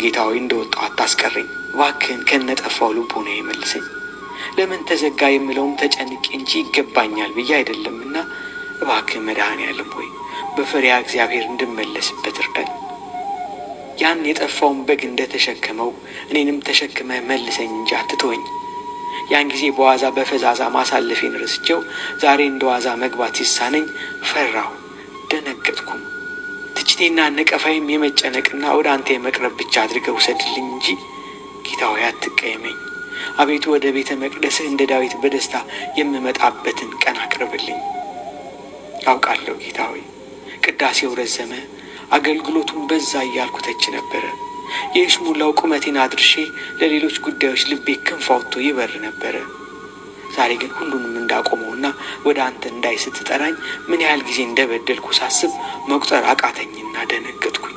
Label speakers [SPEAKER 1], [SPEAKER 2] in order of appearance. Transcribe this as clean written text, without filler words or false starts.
[SPEAKER 1] ጌታ ሆይ እንደወጣሁ አታስቀረኝ። እባክህን ከነጠፋው ልቦናዬ መልሰኝ። ለምን ተዘጋ የምለውም ተጨንቄ እንጂ ይገባኛል ብዬ አይደለምና እባክህ መድኃኔዓለም ሆይ በፈሪሃ እግዚአብሔር እንድመለስበት እርዳኝ። ያን የጠፋውን በግ እንደተሸከመው እኔንም ተሸክመህ መልሰኝ እንጂ አትተወኝ። ያን ጊዜ በዋዛ በፈዛዛ ማሳለፌን ረስቼው ዛሬ እንደ ዋዛ መግባት ሲሳነኝ ፈራሁ፣ ደነገጥኩም። ትችቴና ነቀፋይም የመጨነቅና ወደ አንተ የመቅረብ ብቻ አድርገህ ውሰድልኝ እንጂ ጌታ ሆይ አትቀየመኝ። አቤቱ ወደ ቤተ መቅደስህ እንደ ዳዊት በደስታ የምመጣበትን ቀን አቅርብልኝ። አውቃለሁ ጌታ ሆይ ቅዳሴው ረዘመ፣ አገልግሎቱን በዛ እያልኩ ተች ነበረ። የይስሙላው ቁመቴን አድርሼ ለሌሎች ጉዳዮች ልቤ ክንፍ አውጥቶ ይበር ነበረ። ዛሬ ግን ሁሉንም እንዳቆመውና ወደ አንተ እንዳይ ስትጠራኝ ምን ያህል ጊዜ እንደበደልኩ ሳስብ መቁጠር አቃተኝና ደነገጥኩኝ።